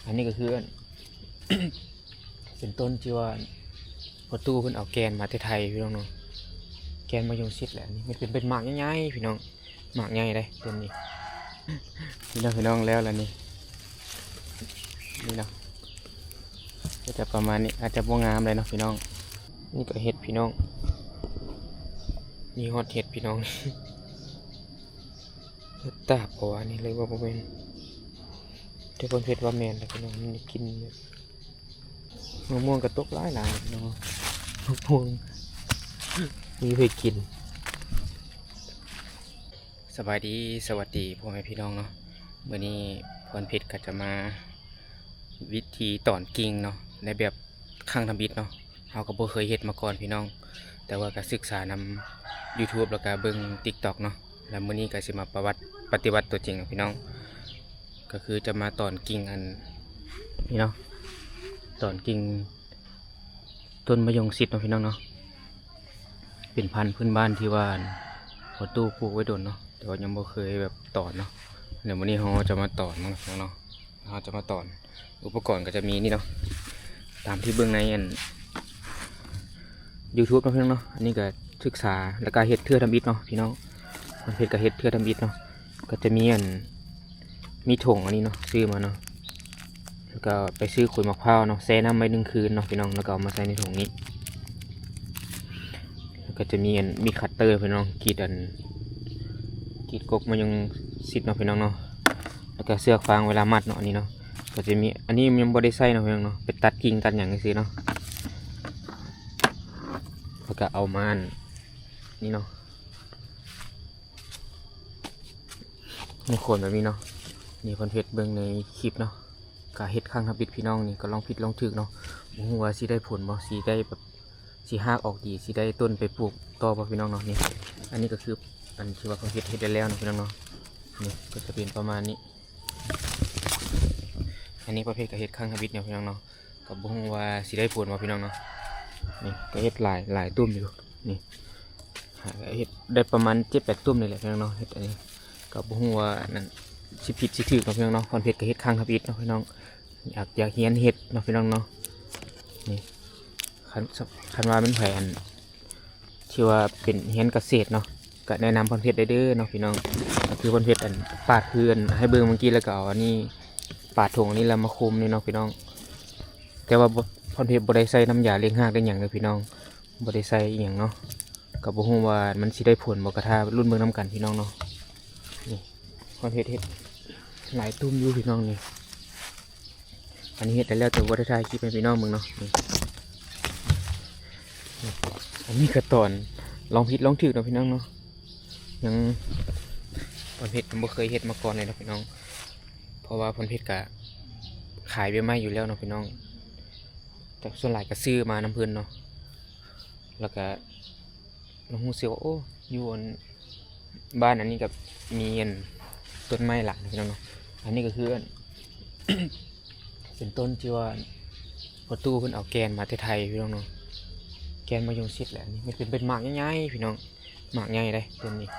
ອັນນີ້ກໍຄືອັນ ເປັນຕົ້ນທີ່ວ່າພໍ່ຕູ້ເພິ່ນເອົາແກ່ນມາແຕ່ໄທພີ່ນ້ອງເນາະ ແກ່ນມະຍົງຊິດແຫຼະ. ນີ້ມັນເປັນ ເປັນໝາກໃຫຍ່ໆ ພີ່ນ້ອງ ໝາກໃຫຍ່ເດ້ຕົ້ນນີ້. ນີ້ເນາະພີ່ນ້ອງ ແລ້ວລະນີ້ ນີ້ເນາະ ກໍຈະປະມານນີ້ ອາດຈະບໍ່ງາມເລີຍເນາະພີ່ນ້ອງ. ນີ້ກໍເຫັດພີ່ນ້ອງ ມີຮອດເຫັດພີ່ນ້ອງ ເຫັດຕາບບໍ່ວະ ນີ້ເລີຍວ່າບໍ່ແມ່ນ ແຕ່ເພິ່ນເຮັດວ່າແມ່ນແຫຼະພີ່ນ້ອງ ມັນໄດ້ກິ່ນແບບ ມະມ່ວງກໍຕົກຫຼາຍໆເນາະ ມະມ່ວງມີໃຜກິນ. ສະບາຍດີ ສະຫວັດດີພໍ່ແມ່ພີ່ນ້ອງເນາະ. ມື້ນີ້ພອນເພັດກໍຈະມາວິທີຕອນກິ່ງເນາະ ໃນແບບຄັ້ງທຳອິດເນາະ. ເຮົາກໍບໍ່ເຄີຍເຮັດມາກ່ອນພີ່ນ້ອງ ແຕ່ວ່າກໍສຶກສານຳ YouTube ແລ້ວກໍເບິ່ງ TikTok ເນາະ. ແລ້ວມື້ນີ້ກໍຊິມາປະຫວັດ ປະຕິບັດຕົວຈິງເນາະພີ່ນ້ອງ ກໍຄືຈະມາຕອນກິ່ງອັນນີ້ເນາະ ຕອນກິ່ງຕົ້ນມະຍົງຊິດເນາະພີ່ນ້ອງເນາະ. ເປັນພັນພື້ນບ້ານທີ່ວ່າພໍ່ຕູ້ປູກໄວ້ດົນເນາະ ແຕ່ວ່າຍັງບໍ່ເຄີຍແບບຕອນເນາະ. ແລ້ວມື້ນີ້ເຮົາຈະມາຕອນເນາະພີ່ນ້ອງເນາະ ເຮົາຈະມາຕອນ ອຸປະກອນກໍຈະມີນີ້ເນາະ ຕາມທີ່ເບິ່ງໃນອັນ YouTube ເນາະພີ່ນ້ອງເນາະ. ອັນນີ້ກໍສຶກສາ ແລ້ວກໍເຮັດເທື່ອທຳອິດເນາະພີ່ນ້ອງ ເຮັດກໍເຮັດເທື່ອທຳອິດເນາະ. ກໍຈະມີອັນ ມີຖົງອັນນີ້ເນາະ ຊື້ມາເນາະ ແລ້ວກໍໄປຊື້ຂູດໝາກພ້າວເນາະ ແຊ່ນ້ຳໄວ້ໜຶ່ງຄືນເນາະພີ່ນ້ອງ ແລ້ວກໍເອົາມາໃສ່ໃນຖົງນີ້. ແລ້ວກໍຈະມີອັນ ມີດຄັດເຕີພີ່ນ້ອງ ກຣີດອັນ ກຣີດກົກມະຍົງຊິດເນາະພີ່ນ້ອງເນາະ ແລ້ວກໍເຊືອກຟາງເວລາມັດເນາະ. ອັນນີ້ເນາະ ກໍຈະມີ ອັນນີ້ຍັງບໍ່ໄດ້ໃສ່ເນາະພີ່ນ້ອງເນາະ ໄປຕັດກິ່ງຕັດຫຍັງຊື່ໆເນາະ. ແລ້ວກໍເອົາມາອັນ ນີ້ເນາະ ໃນໂຄນແບບນີ້ເນາະ. ນີ້ເພິ່ນເຮັດເບິ່ງໃນຄລິບເນາະ ກະເຮັດຄັ້ງທຳອິດພີ່ນ້ອງ ນີ້ກໍລອງຜິດລອງຖືກເນາະ ບໍ່ຮູ້ວ່າຊິໄດ້ຜົນບໍ່ ຊິໄດ້ແບບ ຊິຮາກອອກດີ ຊິໄດ້ຕົ້ນໄປປູກຕໍ່ບໍ່ພີ່ນ້ອງເນາະ. ນີ້ ອັນນີ້ກໍຄືອັນທີ່ວ່າເພິ່ນເຮັດ ເຮັດໄດ້ແລ້ວເນາະພີ່ນ້ອງເນາະ. ນີ້ກໍຈະເປັນປະມານນີ້ ອັນນີ້ປະເພດກໍເຮັດຄັ້ງທຳອິດເນາະພີ່ນ້ອງເນາະ ກໍບໍ່ຮູ້ວ່າຊິໄດ້ຜົນບໍ່ພີ່ນ້ອງເນາະ. ນີ້ກໍເຮັດຫຼາຍ ຫຼາຍຕຸ່ມຢູ່ ນີ້ ຫາເຮັດໄດ້ປະມານເຈັດແປດຕຸ່ມນີ້ແຫຼະພີ່ນ້ອງເນາະ. ເຮັດອັນນີ້ກໍບໍ່ຮູ້ວ່າອັນນັ້ນ ຊິຜິດຊິຖືກເນາະພີ່ນ້ອງເນາະ. ພອນເພັດກໍເຮັດຄັ້ງທຳອິດເນາະພີ່ນ້ອງ ຢາກ ຢາກຮຽນເຮັດເນາະພີ່ນ້ອງເນາະ. ນີ້ ຄັນ ຄັນວ່າແມ່ນໃຜອັນ ທີ່ວ່າເປັນຮຽນກະເສດເນາະ ກະແນະນຳພອນເພັດໄດ້ເດີເນາະພີ່ນ້ອງ. ກໍຄືພອນເພັດອັນປາດຄືອັນໃຫ້ເບິ່ງເມື່ອກີ້ ແລ້ວກໍເອົາອັນນີ້ປາດຖົງອັນນີ້ແລ້ວມາຄຸມນີ້ເນາະພີ່ນ້ອງ. ແຕ່ວ່າບໍ່ ພອນເພັດບໍ່ໄດ້ໃສ່ນ້ຳຢາເລັ່ງຮາກເລັ່ງຫຍັງເດີພີ່ນ້ອງ ບໍ່ໄດ້ໃສ່ອີ່ຫຍັງເນາະ. ກໍບໍ່ຮູ້ວ່າມັນຊິໄດ້ຜົນບໍ່ ກໍຖ້າລຸ້ນເບິ່ງນຳກັນພີ່ນ້ອງເນາະ. ນີ້ ພອນເພັດເຮັດຫຼາຍຕຸ່ມຢູ່ພີ່ນ້ອງນີ້. ອັນນີ້ເຮັດໄດ້ແລ້ວ ແຕ່ບໍ່ໄດ້ຖ່າຍຄລິບໃຫ້ພີ່ນ້ອງເບິ່ງເນາະ. ນີ້ ອັນນີ້ກໍຕອນລອງຜິດລອງຖືກເນາະພີ່ນ້ອງເນາະ ຍັງ ພອນເພັດຍັງບໍ່ເຄີຍເຮັດມາກ່ອນເລີຍເນາະພີ່ນ້ອງ. ເພາະວ່າພອນເພັດກະຂາຍໃບໄມ້ຢູ່ແລ້ວເນາະພີ່ນ້ອງ ແຕ່ສ່ວນຫຼາຍກະຊື້ມານຳເພິ່ນເນາະ. ແລ້ວກະ ລອງຮູ້ສຶກວ່າ ໂອ້ ຢູ່ອັນ ບ້ານອັນນີ້ກໍມີອັນ ຕົ້ນໄມ້ຫຼາຍເນາະພີ່ນ້ອງເນາະ. ອັນນີ້ກໍຄືອັນ ເປັນຕົ້ນທີ່ວ່າພໍ່ຕູ້ເພິ່ນເອົາແກ່ນມາແຕ່ໄທພີ່ນ້ອງເນາະ ແກ່ນມະຍົງຊິດແຫຼະ. ນີ້ມັນເປັນ ເປັນໝາກໃຫຍ່ໆ ພີ່ນ້ອງ ໝາກໃຫຍ່ເດ້ຕົ້ນນີ້.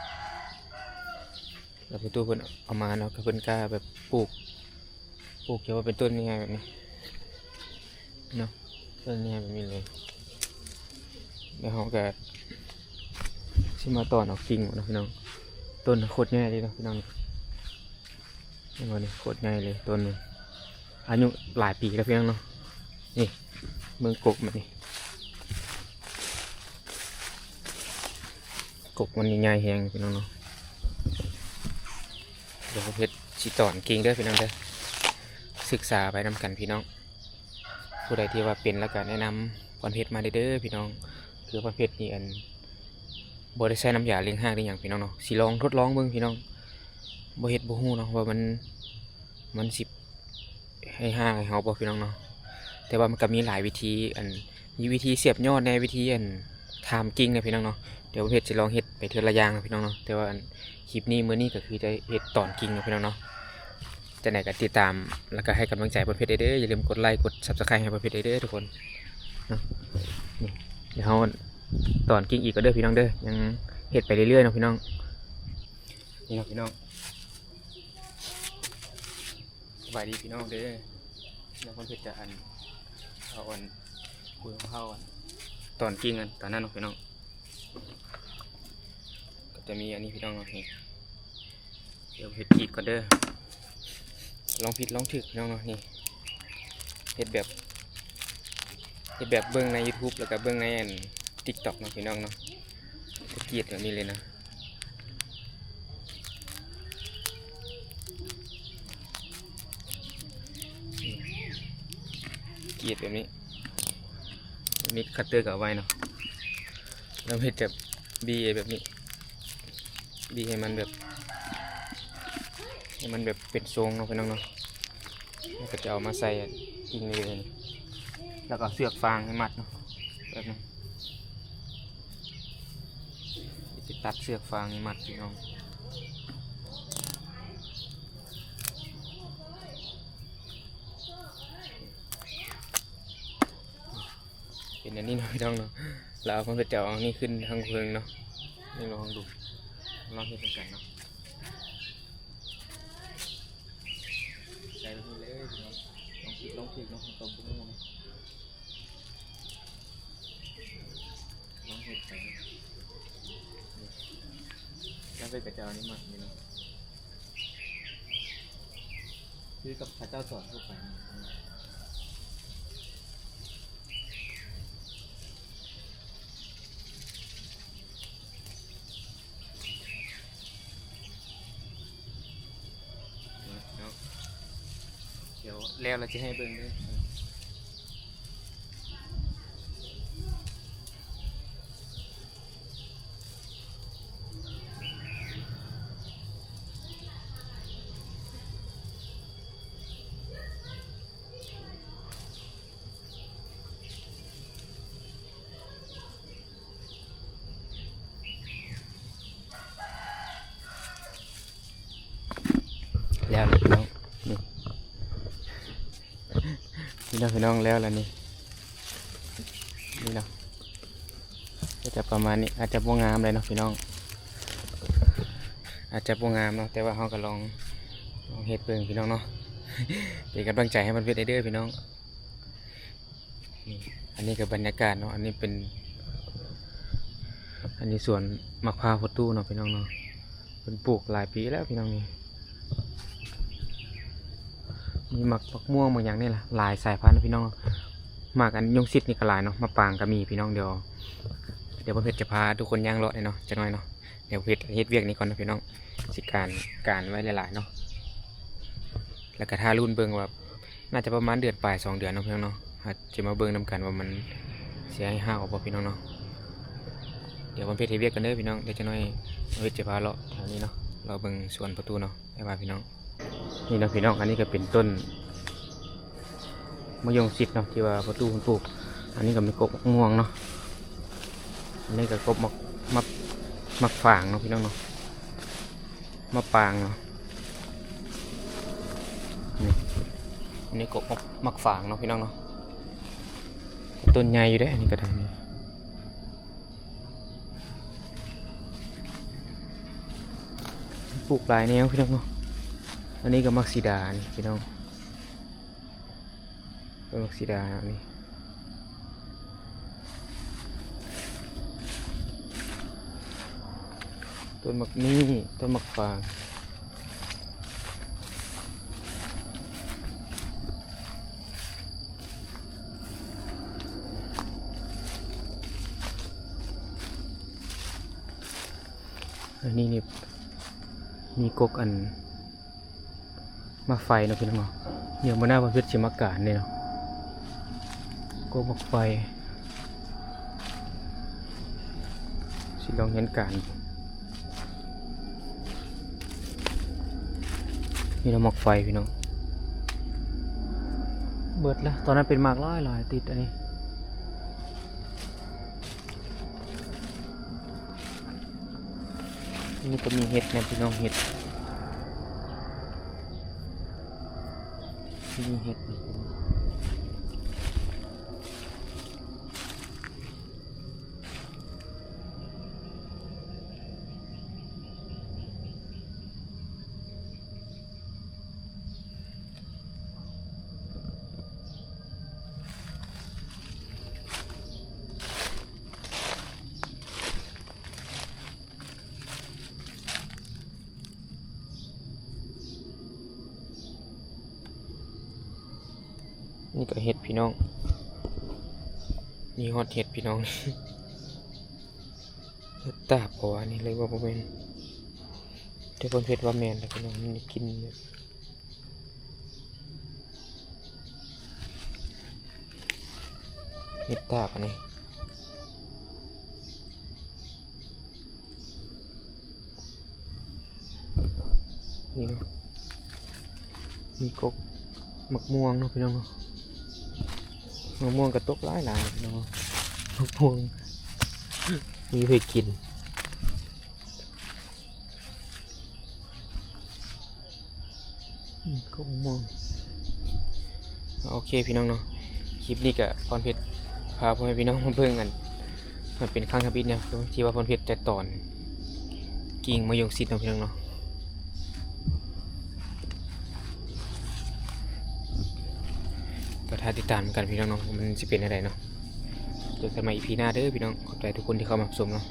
ແລ້ວພໍ່ຕູ້ເພິ່ນເອົາມາເນາະ ກໍເພິ່ນກໍແບບປູກ ປູກຈະວ່າເປັນຕົ້ນໃຫຍ່ແບບນີ້ເນາະ ຕົ້ນໃຫຍ່ແບບນີ້ເລີຍ. ແລ້ວເຮົາກໍຊິມາຕອນເອົາກິ່ງເນາະພີ່ນ້ອງ. ຕົ້ນໂຄດໃຫຍ່ເລີຍເນາະພີ່ນ້ອງ ເຫັນບໍ່ນີ້ ໂຄດໃຫຍ່ເລີຍຕົ້ນນີ້ ອາຍຸຫຼາຍປີແລ້ວພີ່ນ້ອງເນາະ. ນີ້ ເບິ່ງກົກມັນນີ້ ກົກມັນນີ້ໃຫຍ່ແຮງພີ່ນ້ອງເນາະ. ດຽວເຮັດຊິຕອນກິ່ງເດີພີ່ນ້ອງເດີ ສຶກສາໄປນຳກັນພີ່ນ້ອງ. ຜູ້ໃດທີ່ວ່າເປັນແລ້ວກໍແນະນຳພອນເພັດມາເດີພີ່ນ້ອງ. ຄືພອນເພັດນີ້ອັນ ບໍ່ໄດ້ໃຊ້ນ້ຳຢາເລັ່ງຮາກເລີຍຫຍັງພີ່ນ້ອງເນາະ. ຊິລອງທົດລອງເບິ່ງພີ່ນ້ອງ ບໍ່ເຮັດບໍ່ຮູ້ເນາະວ່າມັນ ມັນຊິ ໃຫ້ຮາກໃຫ້ເຮົາບໍ່ພີ່ນ້ອງເນາະ. ແຕ່ວ່າມັນກໍມີຫຼາຍວິທີ ອັນ ມີວິທີສຽບຍອດແດ່ ວິທີອັນ ຖາມກິ່ງແດ່ພີ່ນ້ອງເນາະ. ດຽວເຮັດ ຊິລອງເຮັດໄປເທື່ອລະຢ່າງເນາະພີ່ນ້ອງເນາະ. ແຕ່ວ່າອັນ ຄລິບນີ້ ມື້ນີ້ກໍຄືຈະເຮັດຕອນກິ່ງເນາະພີ່ນ້ອງເນາະ. ຈັ່ງໃດກໍຕິດຕາມ ແລ້ວກໍໃຫ້ກຳລັງໃຈພອນເພັດເດີ. ຢ່າລືມກົດໄລ ກົດ Subscribe ໃຫ້ພອນເພັດເດີທຸກຄົນເນາະ. ນີ້ ດຽວເຮົາຕອນກິ່ງອີກກໍເດີພີ່ນ້ອງເດີ. ຍັງເຮັດໄປເລື້ອຍໆເນາະພີ່ນ້ອງ. ນີ້ເນາະພີ່ນ້ອງ ສະບາຍດີພີ່ນ້ອງເດີ. ແລ້ວເພິ່ນກໍຈະອັນ ເອົາອັນ ຂຸຍຂອງເຮົາອັນ ຕອນກິ່ງອັນຕອນນັ້ນເນາະພີ່ນ້ອງ. ກໍຈະມີອັນນີ້ພີ່ນ້ອງເນາະ ນີ້ ດຽວເຮັດກີບກ່ອນເດີ ລອງຜິດລອງຖືກພີ່ນ້ອງເນາະ. ນີ້ ເຮັດແບບ ເຮັດແບບເບິ່ງໃນຢູທູບ ແລ້ວກໍເບິ່ງໃນອັນຕິກຕັອກເນາະພີ່ນ້ອງເນາະ. ຈະກຣີດແບບນີ້ເລີຍນະ ກຣີດແບບນີ້ ມີດຄັດເຕີກໍເອົາໄວ້ເນາະ. ແລ້ວເຮັດແບບ ບີແບບນີ້ ບີໃຫ້ມັນແບບ ໃຫ້ມັນແບບເປັນຊົງເນາະພີ່ນ້ອງເນາະ. ແລ້ວກໍຈະເອົາມາໃສ່ກິ່ງນີ້ເລີຍ ແລ້ວກໍເອົາເຊືອກຟາງໃຫ້ມັດເນາະ ແບບນີ້. ຈະຕັດເຊືອກຟາງໃຫ້ມັດພີ່ນ້ອງ. ເປັນອັນນີ້ເນາະພີ່ນ້ອງເນາະ. ແລ້ວເພິ່ນກໍຈະເອົາອັນນີ້ຂຶ້ນທາງເທິງເນາະ. ນີ້ລອງດູ ລອງເຮັດນຳກັນເນາະ. ໃສ່ໄປເລີຍພີ່ນ້ອງ ລອງຜິດລອງຖືກເນາະ ເຮົາກໍບໍ່ຮູ້ເນາະ. ລອງເຮັດໄປ ແລ້ວເພິ່ນກໍຈະເອົານີ້ມານີ້ເນາະ. ຄືກັບເຂົາເຈົ້າສອນທົ່ວໄປ. ເນາະ ດຽວແລ້ວລະຊິໃຫ້ເບິ່ງເດີ. ແລ້ວແລ້ວພີ່ນ້ອງ ນີ້ ນີ້ເນາະພີ່ນ້ອງ ແລ້ວແລ້ວນີ້ ນີ້ເນາະ. ກໍຈະປະມານນີ້ ອາດຈະບໍ່ງາມເລີຍເນາະພີ່ນ້ອງ ອາດຈະບໍ່ງາມເນາະ ແຕ່ວ່າເຮົາກໍລອງ ລອງເຮັດເບິ່ງພີ່ນ້ອງເນາະ. ເປັນກຳລັງໃຈໃຫ້ບັນເພັດເດີພີ່ນ້ອງ. ນີ້ ອັນນີ້ກໍບັນຍາກາດເນາະ ອັນນີ້ເປັນ ອັນນີ້ສວນໝາກພ້າວພໍ່ຕູ້ເນາະພີ່ນ້ອງເນາະ. ເພິ່ນປູກຫຼາຍປີແລ້ວພີ່ນ້ອງນີ້ ມີໝາກ ໝາກມ່ວງໝາກຫຍັງນີ້ລະ ຫຼາຍສາຍພັນພີ່ນ້ອງ. ໝາກອັນຍົງຊິດນີ້ກໍຫຼາຍເນາະ ມະປາງກໍມີພີ່ນ້ອງ. ດຽວ ດຽວບ່າວເພັດຈະພາທຸກຄົນຍ່າງເລາະເນາະ ຈັກໜ້ອຍເນາະ. ດຽວເຮັດ ເຮັດວຽກນີ້ກ່ອນເນາະພີ່ນ້ອງ ຊິການ ການໄວ້ຫຼາຍໆເນາະ ແລ້ວກໍຖ້າລຸ້ນເບິ່ງວ່າ ໜ້າຈະປະມານເດືອນປາຍສອງເດືອນເນາະພີ່ນ້ອງເນາະ. ເຮົາຈະມາເບິ່ງນຳກັນວ່າມັນຊິໃຫ້ຮາກອອກບໍ່ພີ່ນ້ອງເນາະ. ດຽວບ່າວເພັດເຮັດວຽກກ່ອນເດີພີ່ນ້ອງ ດຽວຈັກໜ້ອຍບ່າວເພັດຈະພາເລາະແຖວນີ້ເນາະ ເລາະເບິ່ງສວນພໍ່ຕູ້ເນາະ ອ້າຍວ່າພີ່ນ້ອງ. ນີ້ເນາະພີ່ນ້ອງ ອັນນີ້ກໍເປັນຕົ້ນ ມະຍົງຊິດເນາະ ທີ່ວ່າພໍ່ຕູ້ເພິ່ນປູກ. ອັນນີ້ກໍມີກົກໝາກມ່ວງເນາະ ອັນນີ້ກໍກົກໝາກ ໝາກ ໝາກຝາງເນາະພີ່ນ້ອງເນາະ ມະປາງເນາະ. ນີ້ ອັນນີ້ກໍໝາກ ໝາກຝາງເນາະພີ່ນ້ອງເນາະ. ຕົ້ນໃຫຍ່ຢູ່ເດ້ ອັນນີ້ກໍໄດ້ ນີ້ ປູກຫຼາຍແນວພີ່ນ້ອງເນາະ. ອັນນີ້ກໍໝາກສີດານີ້ພີ່ນ້ອງ ຕົ້ນໝາກສີດານີ້ ຕົ້ນໝາກມີ້ ຕົ້ນໝາກຝາງ. ອັນນີ້ນີ້ ມີກົກອັນ ໝາກໄຟເນາະພີ່ນ້ອງເນາະ. ດຽວມື້ໜ້າບ່າວເພັດຊິມາການເດ້ເນາະ ກົກໝາກໄຟ ຊິລອງຮຽນການ. ນີ້ເນາະໝາກໄຟພີ່ນ້ອງ ເບິດລະ ຕອນນັ້ນເປັນໝາກຫຼາຍໆ ຕິດອັນນີ້. ນີ້ກໍມີເຫັດນະພີ່ນ້ອງ ເຫັດ ມີເຫັດນະ. ນີ້ກໍເຫັດພີ່ນ້ອງ ນີ້ຮອດເຫັດພີ່ນ້ອງ ເຫັດຕາບເພາະວ່ານີ້ເລີຍວ່າບໍ່ແມ່ນ ແຕ່ເພິ່ນເຮັດວ່າແມ່ນແຫຼະພີ່ນ້ອງ ມັນໄດ້ກິ່ນແບບ ເຫັດຕາບອັນນີ້ ນີ້ເນາະ ມີກົກໝາກມ່ວງເນາະພີ່ນ້ອງເນາະ ໝາກມ່ວງກໍຕົກຫຼາຍໆ ພີ່ນ້ອງເນາະ ໝາກມ່ວງມີໄວ້ກິນ. ອືມ ກໍມ່ວງ ໂອເຄພີ່ນ້ອງເນາະ ຄລິບນີ້ກະພອນເພັດພາພໍ່ແມ່ພີ່ນ້ອງມາເບິ່ງອັນ ມັນເປັນຄັ້ງທຳອິດນະ ທີ່ວ່າພອນເພັດຈະຕອນກິ່ງມະຍົງຊິດເນາະພີ່ນ້ອງເນາະ ກໍຖ້າຕິດຕາມກັນພີ່ນ້ອງເນາະ ມັນຊິເປັນແນວໃດເນາະ ເຈີກັນໃໝ່ອີພີໜ້າເດີພີ່ນ້ອງ ຂອບໃຈທຸກຄົນທີ່ເຂົ້າມາຮັບຊົມເນາະ.